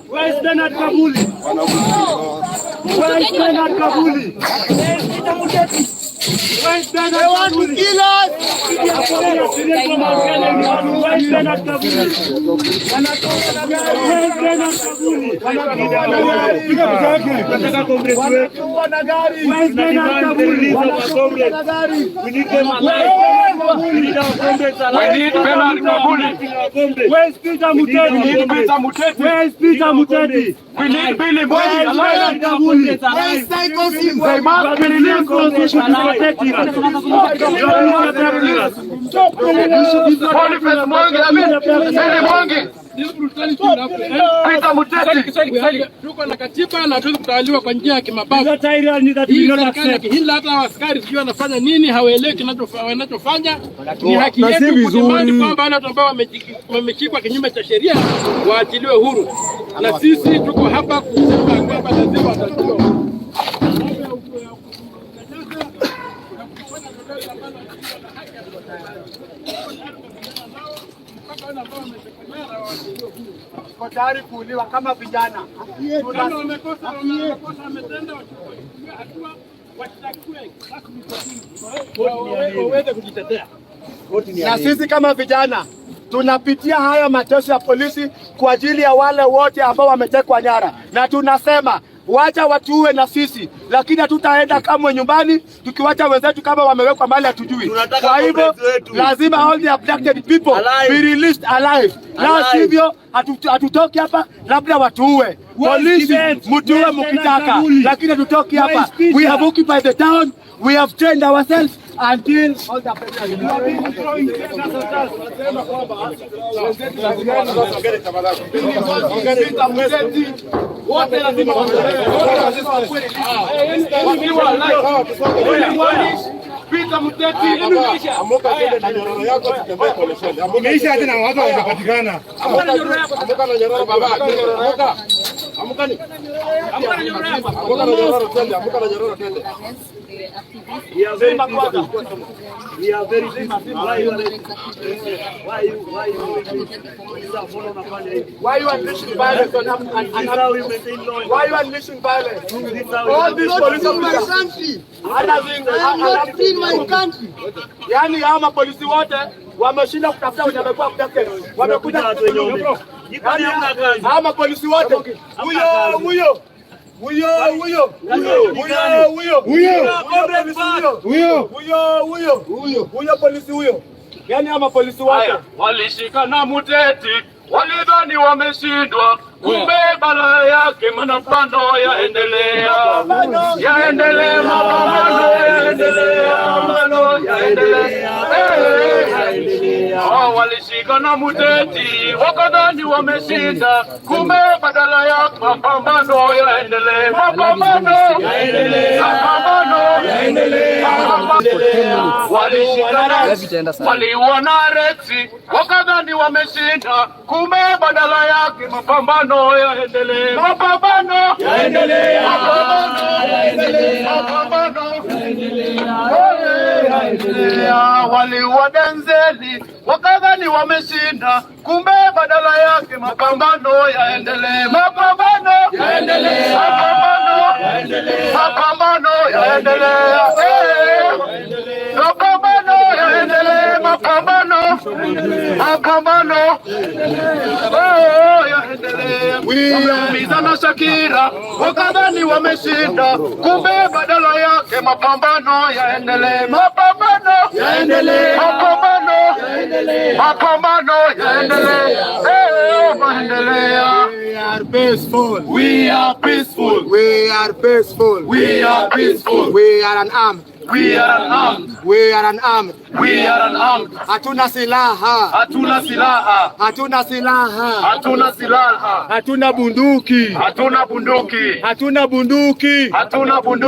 Where is Bernard Kabuli? Where is Bernard Kabuli? Where is Bernard Kabuli? Where is Bernard Kabuli? Where is Bernard Kabuli? Where is Bernard Kabuli? We need them alive. We need our comrades alive. We need Bernard Kabuli. Where is Peter Muteti? We need Peter Muteti. Where is Peter Muteti? We need Billy Where Mwangi is alive. Bernard Kabuli? They must be released. Protecting us. You are protecting us. Boniface Mwangi, I mean, Billy Mwangi. This brutality will have to end. Peter Muteti. Tuko na katiba na hatuwezi kutawaliwa kwa njia ya kimabavu. The tyranny that we Hii not serikali ya accept. kihila, hata askari sijui wanafanya nini, hawaelewi wanachofanya. Ni haki yetu kudemand kwamba wale watu ambao wameshikwa kinyume cha sheria waachiliwe huru, na sisi tuko hapa kusema kwamba lazima wataachiliwa huru. Na kufanya lolote ambalo na haki ya mpaka wale ambao wametekwa nyara waachiliwe huru. Tuko tayari kuuliwa kama vijana. Kama wamekosa wametenda, wachukuliwe hatua, washtakiwe rasmi kotini, waweze kujitetea. Na sisi kama vijana tunapitia haya mateso ya polisi kwa ajili ya wale wote ambao wametekwa nyara, na tunasema wacha watuue na sisi, lakini hatutaenda kamwe nyumbani tukiwacha wenzetu kama wamewekwa mahali hatujui. Kwa hivyo lazima all the abducted people be released alive, la sivyo hatutoki hapa, labda watuue. Polisi mtuue mkitaka, lakini hatutoki hapa. We have occupied the town, we have trained ourselves until all the abducted are released. Wote lazima wakiwa alive. Billy Mwangi, Peter Muteti. Amuka twende na nyororo yako tutembee pole pole. Amuka. Imeisha hadi na watu hawajapatikana. Amuka amuka na nyororo baba. Amuka. Amukani. Amuka na nyororo twende. Amuka na nyororo twende. We are very peaceful. We are very peaceful. Why you sasa mbona unafanya hivi? Why you unleashing violence on This is how we maintain law. Why you unleashing violence? This is how we All these police officers. Yaani hawa mapolisi wote wameshinda kutafuta wenye wamekuwa abducted. Wamekuja watu wenye Yaani hawa mapolisi wote, huyo huyo huyo huyo huyo huyo Huyo. Polisi huyo Huyo. Huyo huyo huyo huyo polisi huyo, yaani hawa mapolisi wote. Haya, walishika na Muteti, walidhani wameshindwa, kumbe balaa yake mapambano yaendelea, yaendelea, mapambano yaendelea, mapambano yaendelea, eh. Oh, walishika na Muteti, wakadhani wameshinda, kumbe badala ya mapambano yaendelee, mapambano yaendelee, mapambano yaendelee, walishikana, waliona Rexi wakadhani wameshinda, kumbe badala yake mapambano yaendelee, mapambano yaendelee, mapambano yaendelee, mapambano yaendelea. Waliua Denzeli wakadhani wameshinda, kumbe badala yake mapambano yaendelee, mapambano yaendelee, mapambano yaendelee, mapambano yaendelea, eh. Mapambano yaendelee, mapambano, mapambano, oh, yaendelee. Wameumiza na Shakira wakadhani wameshinda, kumbe badala yake mapambano yaendelee, mapambano yaendelee, mapambano yaendelee, mapambano yaendelee, eh, maendelea. We are peaceful. We are peaceful. We are peaceful. We are peaceful. We are unarmed. We are unarmed. We are unarmed. We are unarmed. Hatuna silaha. Hatuna silaha. Hatuna silaha. Hatuna silaha. Hatuna bunduki. Hatuna bunduki. Hatuna bunduki. Hatuna bunduki.